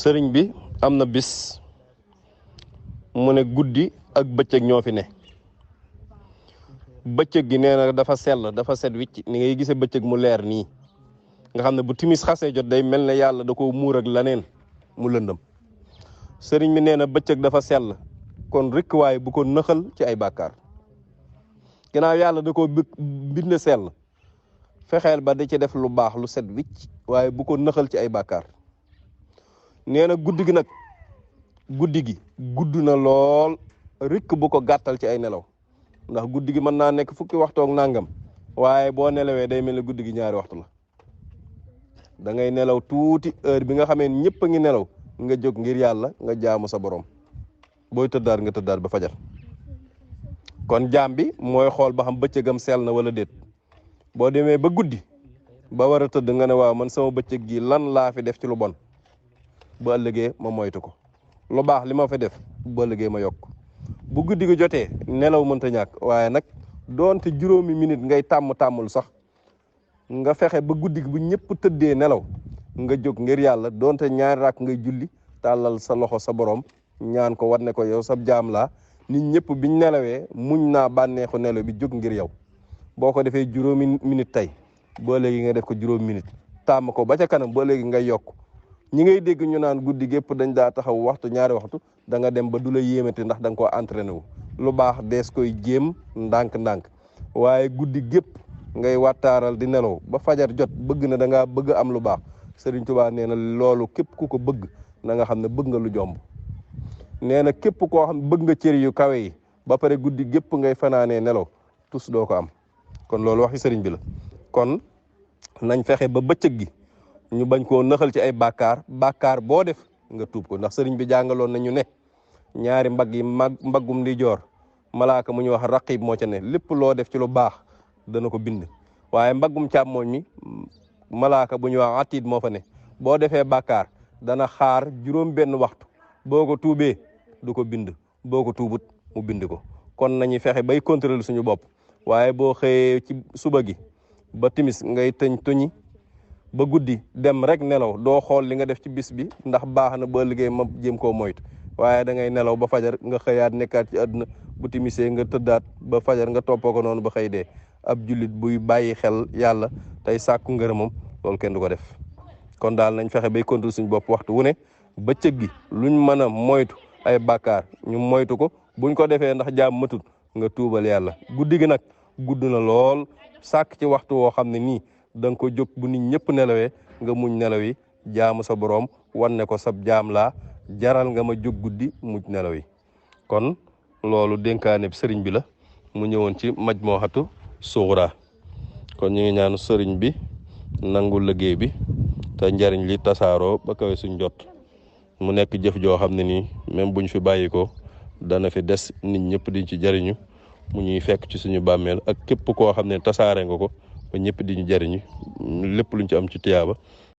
sëriñ bi am na bis mu ne guddi ak bëccëg ñoo fi ne. bëccëg gi nee na dafa sell dafa set wicc ni ngay gisee bëccëg mu leer nii nga xam ne bu timis xasee jot day mel ne yàlla da ko muur ak laneen mu lëndëm. sëriñ bi nee na bëccëg dafa sell kon rikk waaye bu ko nëxal ci ay bàkkaar ginnaaw yàlla da ko bind sell fexeel ba di ci def lu baax lu set wicc waaye bu ko nëxal ci ay bàkkaar. nee na guddi gi nag guddi gi gudd na lool rikk bu ko gàttal ci ay nelaw ndax guddi gi mën naa nekk fukki waxtu ak nangam waaye boo nelawee day mel ne guddi gi ñaari waxtu la. da ngay nelaw tuuti heure bi nga xamee ñëpp a ngi nelaw nga jóg ngir yàlla nga jaamu sa borom booy tëddaat nga tëddaat ba fajar. kon jaam bi mooy xool ba xam bëccëgam sell na wala déet boo demee ba guddi ba war a tëdd nga ne waaw man sama bëccëg gi lan laa fi def ci lu bon bu ëllëgee ma moytu ko lu baax li ma fi def bu ëllëgee ma yokk. bu guddi gi jotee nelaw mënta ñàkk waaye nag doonte juróomi minute ngay tàmmul sax nga fexe ba guddi gi bu ñëpp tëddee nelaw nga jóg ngir yàlla doonte ñaari rakk ngay julli tàllal sa loxo sa borom ñaan ko war ne ko yow sab jaam laa nit ñëpp biñ nelawee muñ naa bànneexu nelaw bi jóg ngir yow. boo ko defee juróomi minute tey ba léegi nga def ko juróomi minute tàmm ko ba ca kanam ba léegi ngay yokk. ñi ngay dégg ñu naan guddi gépp dañ daa taxaw waxtu ñaari waxtu da nga dem ba du la yéemate ndax da nga koo entraîné wu lu baax dees koy jéem ndànk-ndànk waaye guddi gépp ngay wattaaral di nelaw ba fajar jot bëgg na da ngaa bëgg am lu baax Sëriñ Tuubaa nee na loolu képp ku ko bëgg na nga xam ne bëgg nga lu jomb. nee na képp koo xam bëgg nga cër yu kawe yi ba pare guddi gépp ngay fanaanee nelaw tus doo ko am kon loolu waxi sëriñ bi la. kon nañ fexe ba bëccëg gi ñu bañ koo nëxal ci ay bàkkaar boo def nga tuub ko ndax sëriñ bi jàngaloon nañu ne ñaari mbagg yi mbaggum di joor malaaka mu ñu wax raqib moo ca ne lépp loo def ci lu baax dana ko bind waaye mbaggum càmmooñ mi malaaka bu ñu wax atiid moo fa ne boo defee bàkkaar dana xaar juróom benn waxtu boo ko tuubee du ko bind boo ko tuubut mu bind ko. kon nañu fexe bay contrôler suñu bopp waaye boo xëyee ci suba gi ba timis ngay tuñi ba guddi dem rek nelaw doo xool li nga def ci bis bi ndax baax na ba liggéey ma jéem koo moytu waaye da ngay nelaw ba fajar nga xëyaat nekkaat ci àdduna bu timisee nga tëddaat ba fajar nga toppoo ko noonu ba xëy dee. ab jullit buy bàyyi xel yàlla tey sàkku ngërëmam loolu kenn du ko def. kon daal nañ fexe bay contrôler suñu bopp waxtu wu ne bëccëg gi luñ mën a moytu ay bàkkaar ñu moytu ko buñ ko defee ndax jaam matut nga tuubal yàlla. guddi gi nag gudd na lool sàkk ci waxtu woo xam ne nii da nga ko jóg bu nit ñëpp nelawee nga muñ nelaw yi jaamu sa boroom wan ne ko sab jaam laa jaral nga ma jóg guddi muñ nelaw yi. kon loolu dénkaane sëriñ bi la mu ñëwoon ci Majmuhatu Sughra. kon ñu ngi ñaan sëriñ bi nangu liggéey bi te njariñ li tasaaroo ba kawe suñ jot mu nekk jëf joo xam ne nii même buñ fi bàyyi ko dana fi des nit ñëpp diñ ci jariñu mu ñuy fekk ci suñu bàmmeel ak képp koo xam ne tasaare nga ko ba ñëpp di ñu jariñu lépp luñ ci am ci tiyaaba